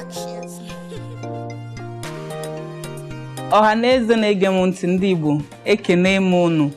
Productions. Ọha na eze na-ege m ntị, ndị Igbo, ekene m unu.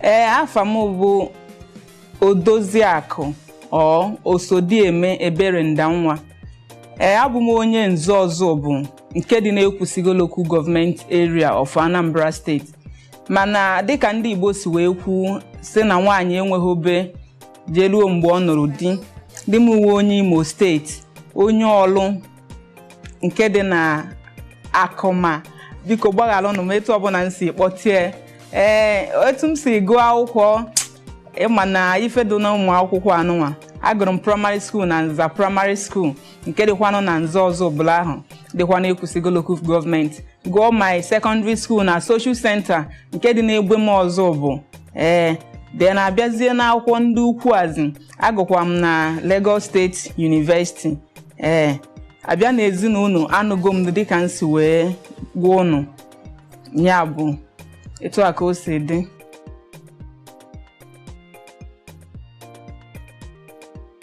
Ee, afa m bụ Odoziakụ ọ Osodieme Ebere Ndanwa. Ee, abụ m onye Nze Ọzụbụlụ nke dị n'Ekwusigo Local Government Area of Anambra State. Mana dịka ndị Igbo si wee kwu sị na nwaanyị enweghị obe jeruo mgbe ọ nụrụ di. Di m uwe onye Imo Steeti, onye Ọlụ nke dị na Akụma. Biko gbaghalụnụ m etu ọbụla m si kpọtie. Ee, etu m si gụọ akwụkwọ, ịma na ife dị na ụmụ akwụkwọ anụnwa, agụrụ m primary school na Nza Primary School nke dịkwanụ na Nze Ọzụbụlụ ahụ dịkwa n'Ekwusigo Local Government. Gụọ my secondary school na Social Center nke dị n'Egbema Ọzụbụlụ. Ee, then abịazie n'akwụkwọ ndị ukwuazi, agụkwa m na Lagos State University. Ee, abịa na ezinụlọ, anụgo m dịka m si wee gwa ụnụ, ya bụ etu a ka o si dị.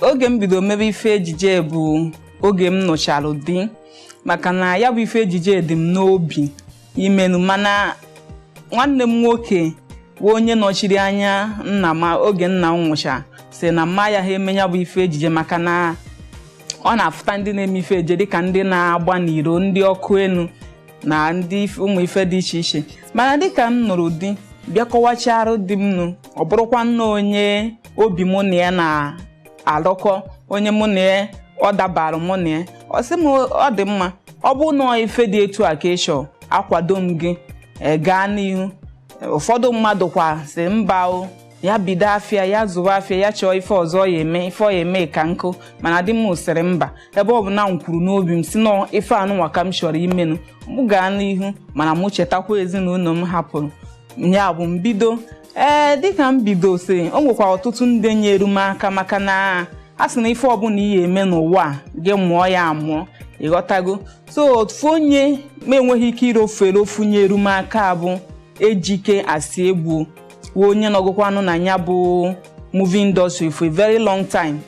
Oge m bido mebe ife ejije bụ oge m nụchalụ di, maka na ya bụ ife ejije dị m n'obi imenu. Mana nwanne m nwoke bụ onye nọchiri anya nna m oge nna m nwụcha si na mma ya ha eme ya bụ ife ejije, maka na ọ na-afụta ndị na-eme ife ejije dịka ndị na-agba n'iro, ndị ọkụ enu na ndị ụmụ ife dị iche iche. Mana dịka m nụrụ di, bịa kọwacharụ di m nụ, ọ bụrụkwa nna onye obi mụ na ya na-alụkọ, onye mụ na ya ọ dabara mụ na ya, ọ sị m ọ dị mma, ọ bụ na ife dị etu a ka ị chọọ, akwado m gị gaa n'ihu. Ụfọdụ mmadụ kwa sị mba o, ya bido afịa, ya zụwa afịa, ya chọọ ife ọzọ ya eme, ife ọ ya eme ka nkụ. Mana di m sịrị mba, ebe ọ bụ na m kwuru n'obi m si nọ ife anụnwa ka m chọrọ imenụ, mụ gaa n'ihu, mana mụ chetakwa ezinụlọ m hapụrụ. Ya bụ mbido. Ee, dịka m bido si, o nwekwa ọtụtụ ndị nyere m aka, maka na a sị na ife ọbụla ị eme n'ụwa a, gị mụọ ya amụọ, ịghọtago. So ofu onye ma enweghị ike irofere ofu nyere m aka bụ Ejike Asiegbu, wụ onye nọgụkwanụ na ya bụ movie industry for a very long time.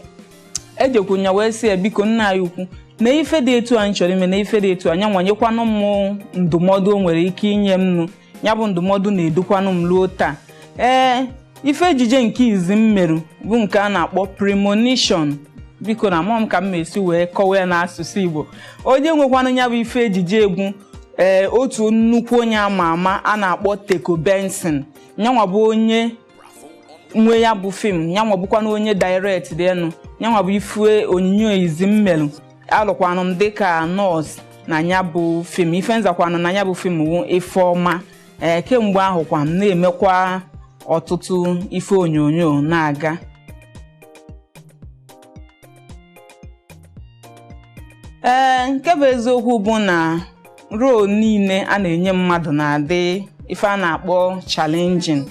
Ejekwu ya wee sị ya, biko nna anyị ukwu, na ife dị etu a m chọrọ ime, na ife dị etu a, nya nwanyekwanụ m ndụmọdụ o nwere ike inye m nụ. Ya bụ ndụmọdụ na-edukwanụ m ruo taa. Ee, ife ejije nke izi m merụ bụ nke a na-akpọ Premonition. Biko na mụọ m ka m esi wee kọwa ya n'asụsụ Igbo. Onye nwekwanụ ya bụ ife ejije egwu, ee, otu nnukwu onye ama ama a na-akpọ Teko Benson, nyanwa bụ onye nwe ya bụ fim, nyanwa bụkwanụ onye direct dị enu. Nyanwa bụ ife onyinyo izi m merụ. Alụkwanụ m dịka nọọsụ na ya bụ fim. Ife nzakwanụ na ya bụ fim wụ Ifeọma. Ee, kemgbe ahụ kwa m na-emekwa ọtụtụ ife onyonyo na-aga. Ee, nke bụ eziokwu bụ na role niile a na-enye mmadụ na-adị ife a na-akpọ challenging,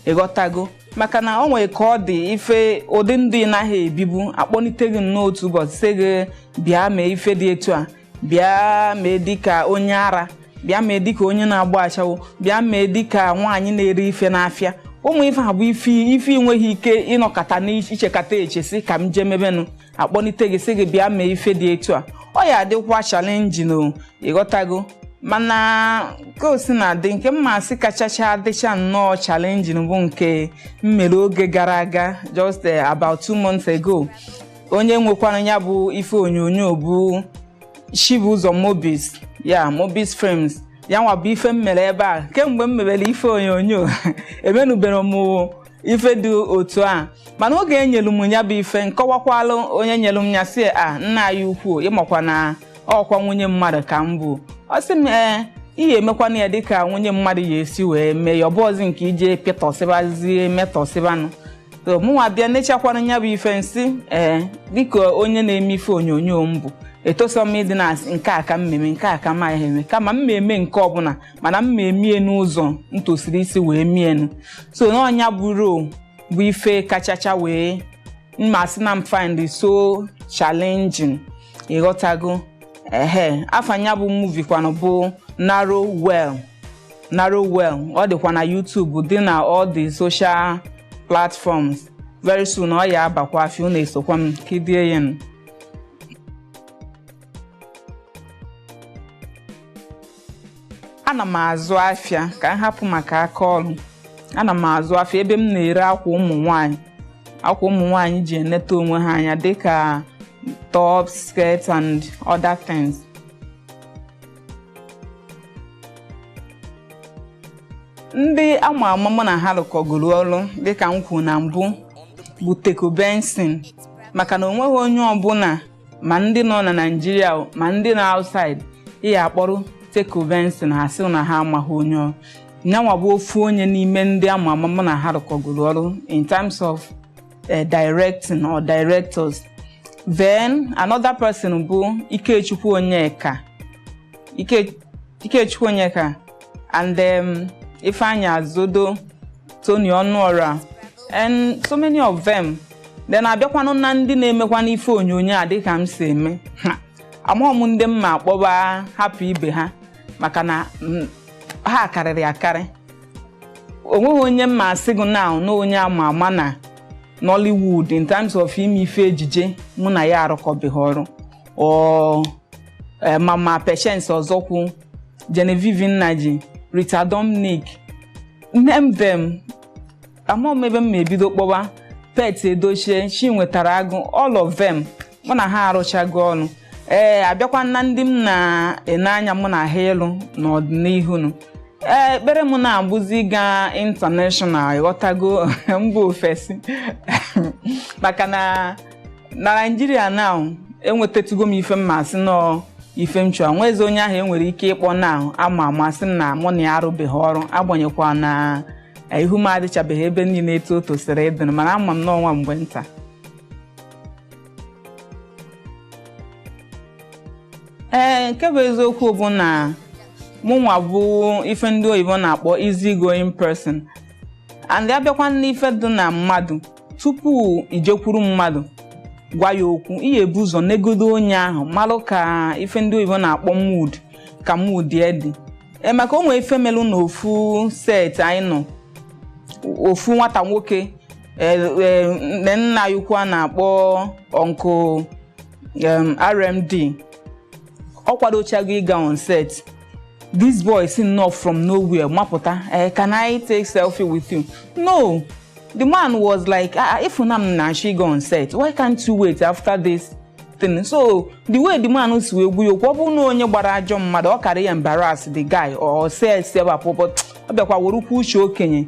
ịghọtago, maka na o nwere ka ọ dị ife ụdị ndụ ị naghị ebibu, akpọlite gị n'otu ụbọchị sị gị bịa mee ife dị etu a, bịa mee dịka onye ara, bịa mee dịka onye na-agba achawo, bịa mee dịka nwaanyị na-ere ife n'afịa. Ụmụ ife a bụ ife ife enweghị ike ịnọkọta n'ichekata eche sị ka m jee mebenụ, akpọlite gị sị gị bịa mee ife dị etu a, ọ ya adịkwa challenging o, ịghọtago. Mana ka o si na-adị, nke mma asị kachacha adịcha nnọọ challenging bụ nke m mere oge gara aga, just about 2 months ago. Onye nwekwana ya bụ ife onyonyo bụ Chibuzo Mobis, ya Mobis Films. Ya nwa bụ ife m mere ebe a. Kemgbe m mebere ife onyonyo, emenubere m ife dị otu a. Mana oge enyelu m ya bụ ife, nkọwakwalụ onye nyelu m ya si a, nna anyị ukwu, ịmakwa na ọkwa nwunye mmadụ ka m bụ. Ọ sị m, ee, ihe emekwana ya dịka nwunye mmadụ ya esi wee mee ya, ọ bụọzi nke ije pịtọsịbazie metọsịbanụ. So mụnwa bịa nechakwana ya bụ ife, nsị ee, dịka onye na-eme ife onyonyo m bụ, etoso m ịdị na nke a ka mmemme nke a ka m agaghị eme, kama m eme nke ọbụla, mana m emie n'ụzọ m tosiri isi wee mienu. So n'ọnya bụ role bụ ife kachacha wee mma sị na m find so challenging, ịghọtago. Ehe, afa ya bụ movie kwanụ bụ Narrow Well. Narrow Well, ọ dịkwa na YouTube, dị na all the social platforms. Very soon ọ ya abakwa afịa. Unu esokwa m kidie ya nụ. Ana m azụ afịa ka m hapụ maka aka ọrụ. Ana m azụ afịa ebe m na-ere akwa ụmụ nwanyị, akwa ụmụ nwanyị ji eneta onwe ha anya, dịka tops, skirts and other things. Ndị ama ama mụ na ha rụkọgoro ọrụ, dịka m kwuru na mbụ, bụ Teko Benson, maka na onweghị onye ọbụla, ma ndị nọ na Naịjirịa ma ndị nọ outside, ihe akpọrọ Teko Benson, ha sị na ha amaghị onye ọ nyanwa bụ. Ofu onye n'ime ndị ama ama mụ na ha rụkọgoro ọrụ in terms of directing or directors. Then another person bụ Ikechukwu Onyeka, Ikechukwu Onyeka and Ifeanyi Azodo, Tony Ọnụọra and so many of them. Then abịakwanụ na ndị na-emekwa n'ife onyonyo a dịka m si eme ha, amaghị m ndị mma akpọba hapụ ibe ha, maka na ha karịrị akarị. Onweghị onye mma asị gị na na onye ama ama na Nollywood in terms of ime ife ejije mụ na ya arụkọbeghị ọrụ. Ọ Mama Patience Ọzọkwu, Genevieve Nnaji, Rita Dominic, name them. Amaghị m ebe m ma ebido kpọba. Pet Edochie, Chinwetara Agụ, all of them, mụ na ha arụchago ọrụ. Ee, abịakwa na ndị m na-ene anya mụ na ha ịlụ n'ọdịnihu nụ, ee, ekpere m na-abụzi ịga international, ịghọtago, mba ofesi, maka na na Naijiria now enwetatugo m ife m ma sị nọọ ife m chọrọ. Nwezi onye ahụ enwere ike ịkpọ na ama amasị m na mụ na ya arụbeghị ọrụ, agbanyekwa na ihu m adịchabeghị ebe niile etu o tosiri ịdị, mana ama m n'ọnwa mgbe nta. Ee, nke bụ eziokwu bụ na mụnwa bụ ife ndị oyibo na-akpọ easy going person, and abịakwa n'ife dị na mmadụ, tupu ijekwuru mmadụ gwa ya okwu, ihe ebu ụzọ negodo onye ahụ, malụ ka ife ndị oyibo na-akpọ mood, ka mood ya dị. Ee, maka o nwee ife melụ n'ofu set anyị nọ, ofu nwata nwoke, nne nna ya ukwu a na-akpọ Uncle RMD, ọ kwadochago ịga on set. This boy si nnọọ from nowhere mapụta, "Can I take selfie with you?" No, the man was like, "Ah, if na m na-achọ ịga on set, why can't you wait after this thing?" So the way the man si wee gwu ya okwu, ọ bụrụ na onye gbara ajọ mmadụ, ọ kara ya embarrass the guy or say sebapụ, but ọ bịakwa werukwa uche okenye.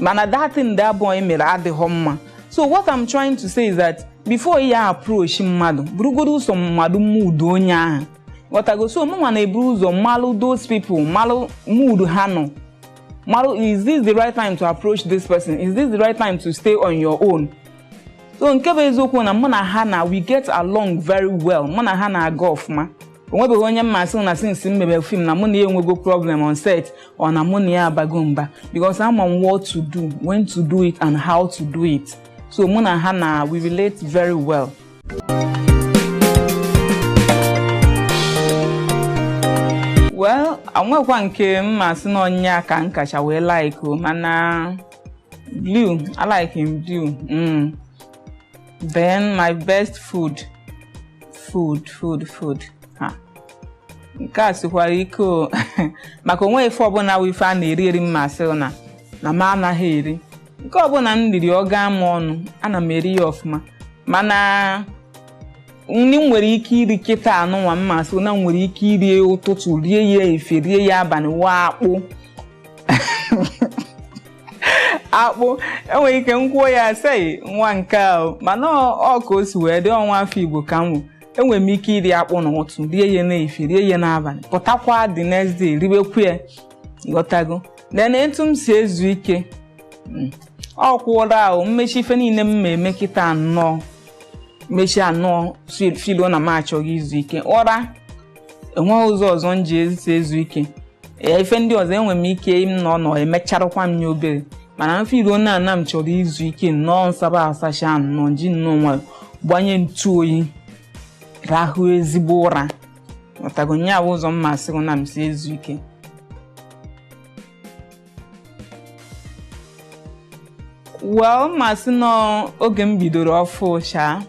Mana that thing that boy mere adịghọ mma. So what I'm trying to say is that before ya approach mmadụ, burugodo ụzọ mmadụ mood onye ahụ, ghọtago? So mụnwa na-eburu ụzọ malụ those people, malụ mood ha nọ, malụ, is this the right time to approach this person? Is this the right time to stay on your own? So nke bụ eziokwu na mụ na ha na we get along very well. Mụ na ha na-aga ọfụma. Onwebeghị onye mma asị na since m mebe film na mụ na ya enwego problem on set or na mụ na ya abago mba, because ama m what to do, when to do it and how to do it. So mụ na ha na we relate very well. Well, onwekwa nke m ma sị na ọnya ka m kacha wee like o, mana blue, I like him blue. Then my best food, food, food, food, ha, nke a sikwara ike o, maka onwe ife ọbụla wụ ife a na-eri eri mma sị na m anaghị eri. Nke ọbụla m riri, ọ gaa m ọnụ, ana m eri ya ọfụma. Mana nri m nwere ike iri kịta anụnwa, mma sị na m nwere ike iri ụtụtụ, rie ya efe, rie ya abalị, waa akpụ. Akpụ, enwere ike m kwuo ya sei nwa nke a, mana ọ ka o si wee dị ọnwa afọ Igbo ka m wụ. Enwere m ike iri akpụ n'ụtụ, rie ya n'efe, rie ya n'abalị, pụtakwa the next day riwekwu ya, ghọtago? Then etu m si ezu ike, ọ kwụrụ ahụ mmechi ife niile m ma eme kịta nnọọ mechi anọ filo na m achọghị izu ike ụra, enweghị ụzọ ọzọ m ji esi ezu ike. Ee, ife ndị ọzọ enwere m ike m nọ nọ emecharụkwa m ya obere, mana mfe na ana m chọrọ izu ike nnọọ, nsaba asacha nnọọ, ji nnọọ nwayọ gbanye ntụ oyi, rahụ ezigbo ụra, ghọtago? Nya bụ ụzọ m masịrị na m si ezu ike. Well, mmasị nọ oge m bidoro ọfụ sha,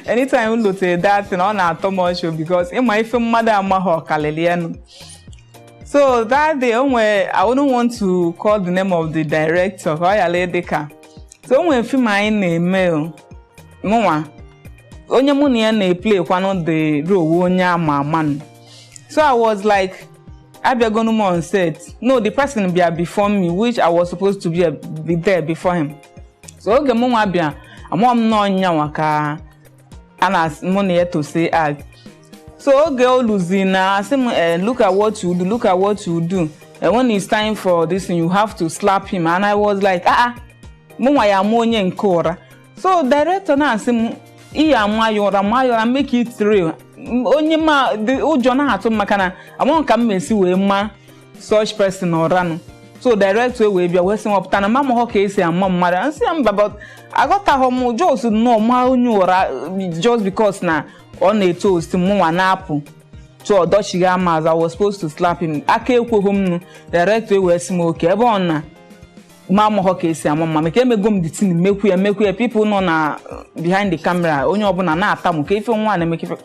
anytime m lotere that thing, ọ na-atọ m ọchị, because ịma ife mmadụ amaghị ọkalịlị enu. So that day, o nwere, I wouldn't want to call the name of the director ka ọ ghara ịdị ka. So o nwere film anyị na-eme o. Mụnwa onye mụ na ya na-eplay kwanụ the role onye ama ama nụ. So I was like, abịagonu m on set. No, the person bịa before me, which I was supposed to be there before him. So oge mụ nwa bịa, amụọ m nọọ nyanwa ka a na mụ na ya to say act. So oge oluzi na asị m, look at what you do, look at what you do, and when it's time for this thing, you have to slap him. And I was like, ah ah, mụ nwa ya ama onye nke ụra. So director na-asị m, iya ama ya ụra, ma ya ụra, make it real. Onye ma ụjọ na-atụ m maka na amaghị ka m mesi wee ma such person ụranụ. So director wee bịa wee sị m ọpụta na m amaghọ ka esi ama mmadụ. Nsị ya mba, but aghọtaghọ m, just nnọọ ma onye ụra just because na ọ na-eto osi mụnwa na-apụ to ọdọchigha m azụ. I was supposed to slap him. Aka ekweghị m nụ. Director wee sị m oke ebe ọ na ma amaghọ ka esi ama mma, maka emego m the thing, mekwu ya, mekwu ya. People nọ na behind the camera, onye ọbụla na-atamụ ka ife nwa na-eme ife.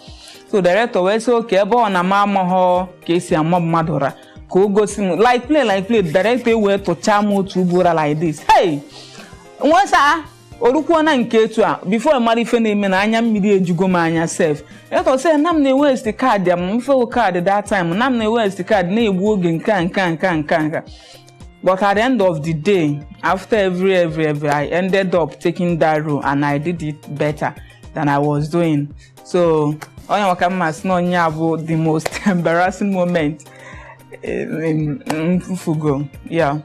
So director wee sị oke ebe ọ na ma amaghọ ka esi ama mmadụ ụra, ka o gosi m like play, like play. Director wee tụchaa m otu ugbo ụra like this. Hey, nwesa orukwuo na nke etu a before mara ife na-eme na anya mmiri ejugo m anya sef. Director sị na m na-ewaste card m, mfe card that time, na m na-ewaste card, na-egbu oge nke a nke a nke a nke a nke a. But at the end of the day, after every, I ended up taking that role and I did it better than I was doing. So onye maka mma sị na onye a bụ the most embarrassing moment in mfugo. Yeah.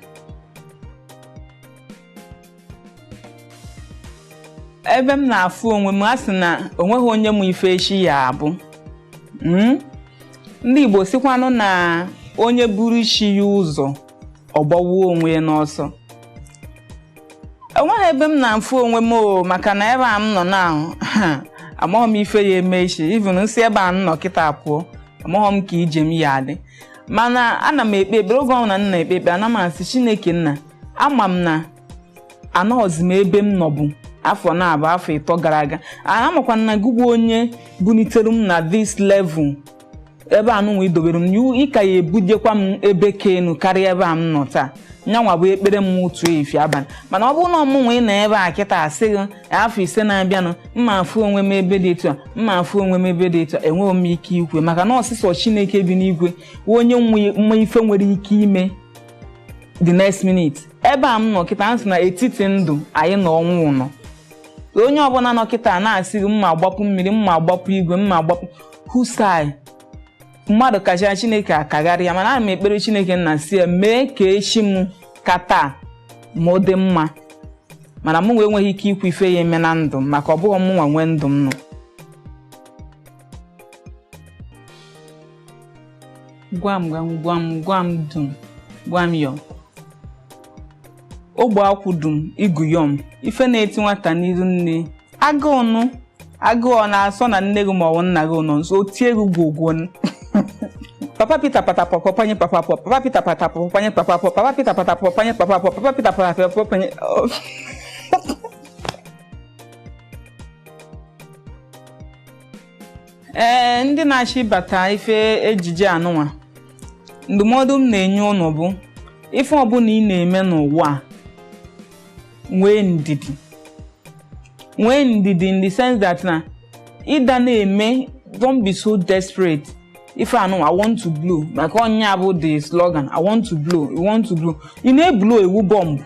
Ebe m na-afụ onwe m, a sị na onweghị onye mụ ife echi ya abụ. Ndị Igbo sikwanụ na onye buru isi ya ụzọ ọgbawuo onwe ya n'ọsọ. Enweghị ebe m na-afụ onwe m o, maka na ebe a m nọ na amaghị m ife ya eme echi. Even nsị ebe a m nọ kịta pụọ, amaghị m ka ije m ya adị. Mana ana m ekpe ekpere oge ọbụla m na-ekpe ekpere, ana m asị Chineke nna, ama m na anọghịzi m ebe m nọbụ afọ na-abụ afọ 3 gara aga. Amakwa na gị bụ onye bulitere m na this level ebe anụnwa idobere m, ịka ya ebujekwa m ebe ka enu karịa ebe a m nọ taa. Nyanwa bụ ekpere m otu efi abalị. Mana ọ bụrụ na ọmụnwa ị nọ ebe a kịta asị gị afọ 5 na-abịanụ mma afụ onwe m ebe dị etu a, mma afụ onwe m ebe dị etu a, enweghị m ike ikwe, maka na ọsịsọ Chineke bi n'igwe onye nwe ife nwere ike ime the next minute. Ebe a m nọ kịta, a sị na etiti ndụ anyị na ọnwụ nọ. Onye ọbụla nọ kịta na-asị gị mma agbapụ mmiri, mma agbapụ igwe, mma agbapụ husai mmadụ kacha Chineke akagharị ya. Mana ana m ekpere Chineke nna si ya mee ka echi m ka taa ma ọ dị mma. Mana mụ enweghị ike ikwu ife ya eme na ndụ m, maka ọ bụghị mụnwa nwee ndụ m nọ. Gwam gwam gwam gwam dum gwam yọm ogbe akwụ dum igu yọm ife na-eti nwata n'iru nne agụụ nụ agụụ ọ na-asọ na nne gị ma ọ bụ nna gị nọ nso o tie gị gwogwo. Papa Peter patapọ panye papa pọ, Papa Peter patapọ panye papa pọ, Papa Peter patapọ panye papa pọ, Papa Peter patapọ panye. Ee, ndị na-achọ ịbata ife ejije anụnwa, ndụmọdụ m na-enye ụnụ bụ ife ọbụla ị na-eme n'ụwa a, nwee ndidi. Nwee ndidi in the sense that na ịda na-eme, don't be so desperate. Ife anụ I want to blow, maka ọnya bụ the slogan, I want to blow, you want to blow. Ị na-eblow ewu bọmbụ,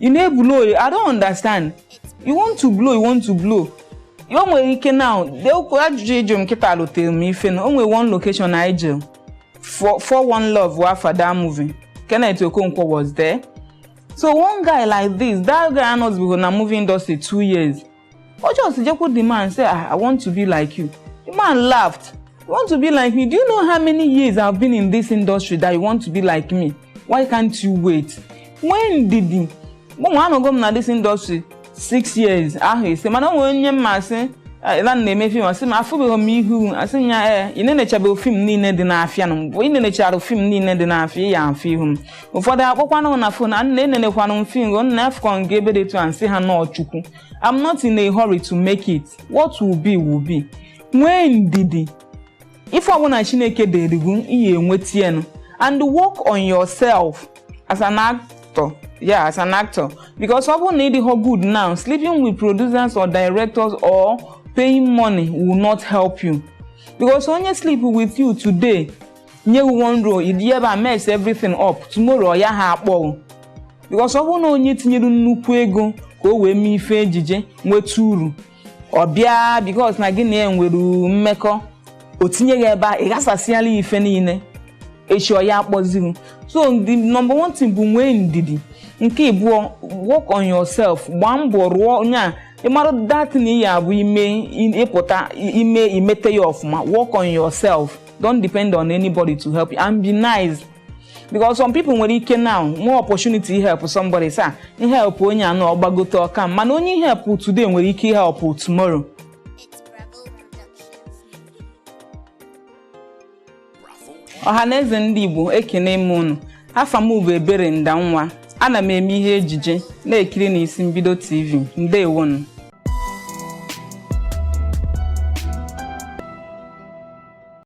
ị na-eblow, I don't understand. You want to blow, you want to blow. O nwere ike now, ajụjụ ịjụ m kịta lutere m ife na o nwere one location I je for One Love wa that movie. Kenneth Okonkwo was there. So one guy like this, that guy anọzibugo na movie industry 2 years. O just jekwu the man say, I want to be like you. The man laughed. You want to be like me? Do you know how many years I've been in this industry that you want to be like me? Why can't you wait? When did he? Mụ anọgo m na this industry 6 years ahụ ise, mana o nwere onye mma asị na na-eme fim, asị m afụbeghị m ihu, asị ya ee ị na-enechabeghị fim niile dị n'afịa nụ mbụ, ị nenechara fim niile dị n'afịa, ị ya afụ ihu m. Ụfọdụ akpọkwanụ na fon, a na-enenekwanụ m fim go nna afụkọ nke ebe dị etu a, nsị ha nọọ Chukwu. I'm not in a hurry to make it. What will be will be. Nwee ndidi. Ife ọbụla Chineke derigu iyi enweta ya nụ. And work on yourself as an actor. Yeah, as an actor, because ọ bụrụ na ị dịghọ good now, sleeping with producers or directors or paying money will not help you, because onye sleep with you today, nye you one role, ịdị ebe a mess everything up, tomorrow ọ ya ha akpọghị, because ọ bụrụ na onye tinyere nnukwu ego ka o wee mee ife ejije nweta uru, ọ bịa because na gị na ya nwere mmekọ, o tinye gị ebe a, ị ghasasịala ya ife niile, echi ọ ya akpọzighị. So the number one thing bụ nwee ndidi. Nke ịbụọ, work on yourself. Gbaa mbọ rụọ onye a ịmara datin ya abụ ime ịpụta ime imete ya ọfụma. Work on yourself, don't depend on anybody to help you, and be nice, because some people nwere ike now nwee opportunity help somebody, sa help onye anọ ọgbagote ọka, mana onye help today nwere ike help tomorrow. It's Bravo Productions. Ọha na eze ndị Igbo, ekene m unu. Afa m bụ Ebere Ndanwa. Ana m eme ihe ejije na-ekiri na Isi Mbido TV. Ndewonu.